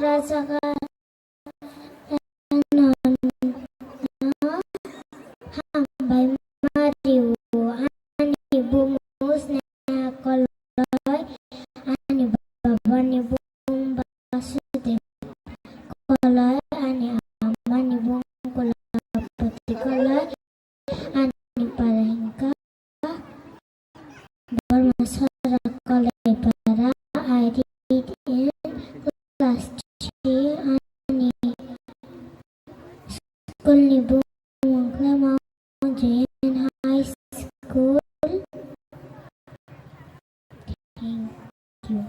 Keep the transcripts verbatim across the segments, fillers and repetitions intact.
saka no hambai ma rio. Ani bumung Sneha Koloi, ani babani bumung Basudev Koloi, ani amani bumung Kulapati Koloi, ani para hingka Bormasara Kalaipara. I read in class three. Ani school ni bumung khe Mount Zion High School. Thank you.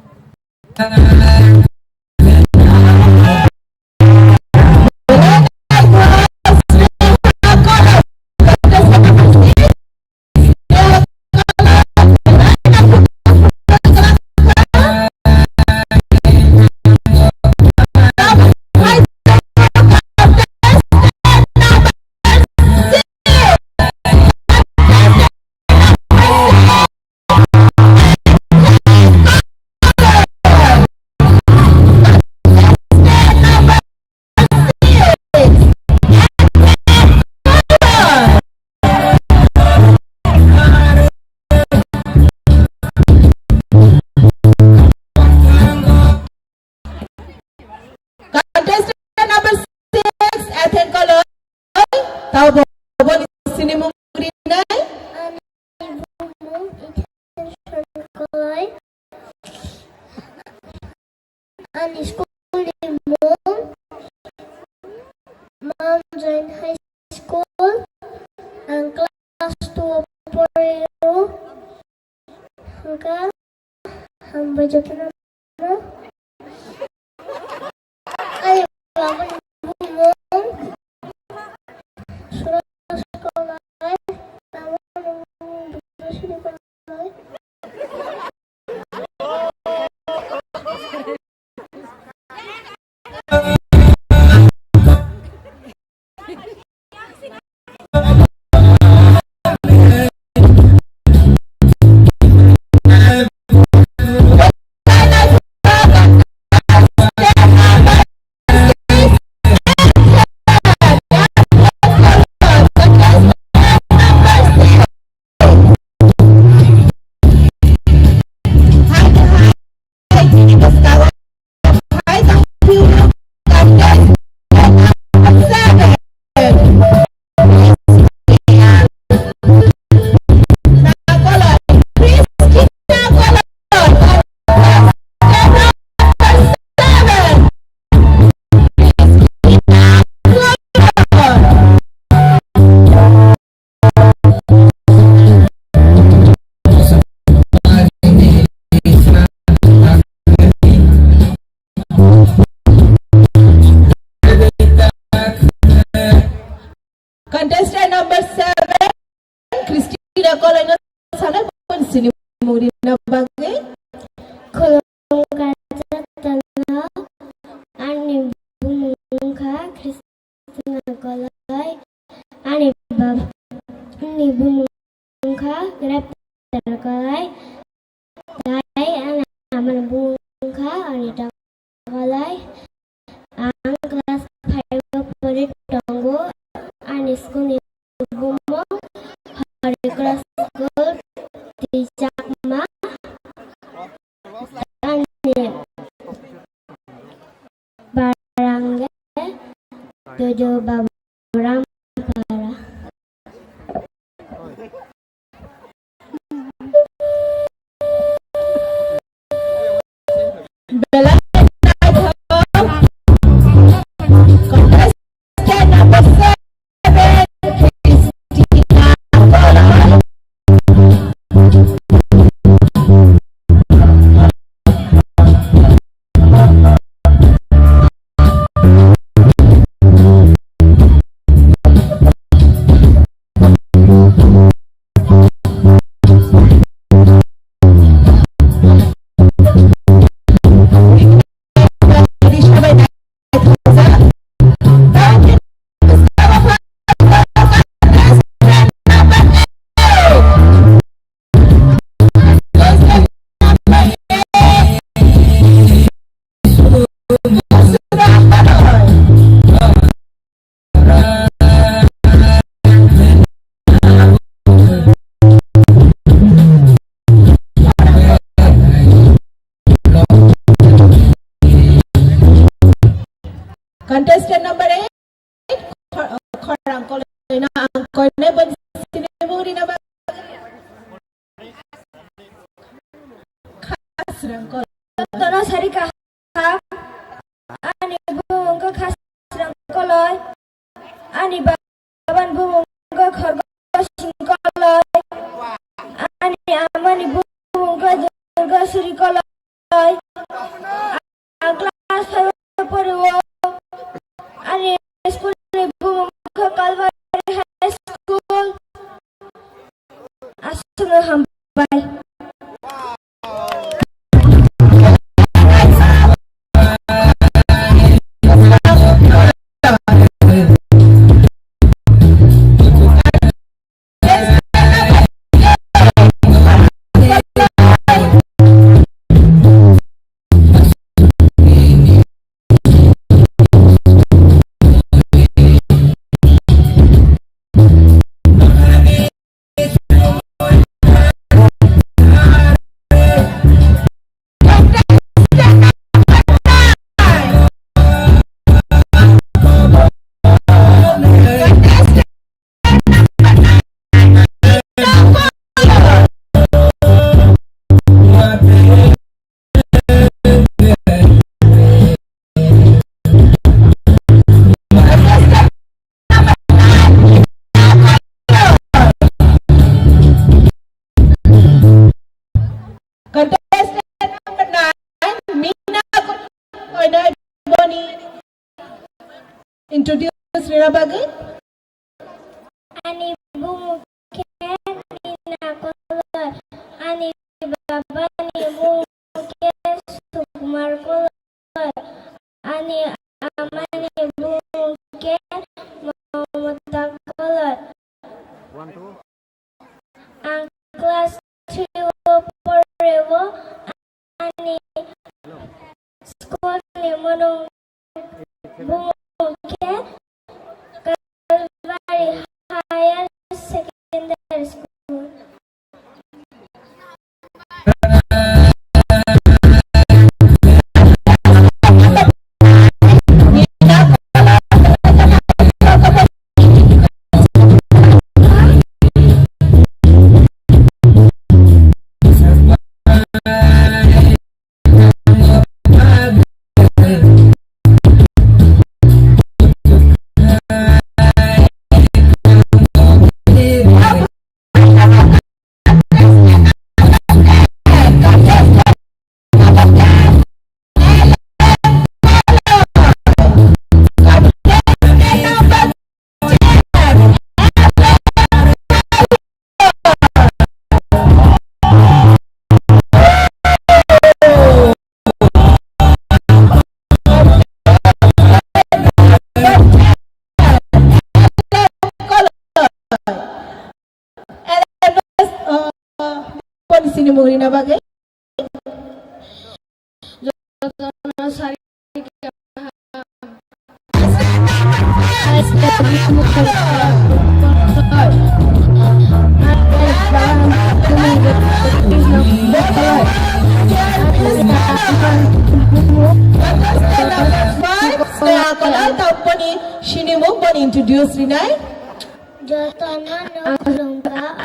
Contestant number six, Ethan Koloi. Tao bo, bo ni sini mung rinai. Ani bumung Ethan Koloi. Ani school ni mung Mount Zion High School. Ang class two o pori o. Hwnkha hambai jotono. Ani babani bumung Suraj Koloi, tamoni bumung Dudasiri Koloi. Contestant number seven, Christina Koloi no sanai boni sini mung rina bagwi. Khulumkha jotono, ani bumung wngkha Christina Koloi, ani bab-, ani bumung wngkha Greta Koloi. Tei ani amani bumung wngkha Anita Koloi. Ang class five o pori tongo. Ani school ni bumung Holy Cross School, Tichakma. Ani barangge Jojo Babu Rampara. Contestant number eight, Khor-, Khorang Koloi no ang koinai boni sini bung rina bagwi. Khasrang Koloi. Tono sari kaham, ani bung wngkha Khasrang Koloi, ani ba-, Aboni bumung wngkha Khorgo Sing Koloi. Ani amani bumung wngkha Durga Suri Koloi. Ang class five o pori o. Ani school ni bumung wngkha Calvary High School. Aswkno hambai. Contestant number nine, Mina Koinai boni introduce rina bagwi. Ani bumung khe Mina Koloi, ani babani bumung khe Sukumar Koloi, ani amani bumung khe Mamata Koloi. Ang class three o pore o, ani school ni mwnwng bumung khe Calvary Higher Secondary School. Boni sini mung rina bagwi. Jotono sari kaham. Sneha Koloi, tamponi sini mung boni introduce rinai. Jotono no khulumkha.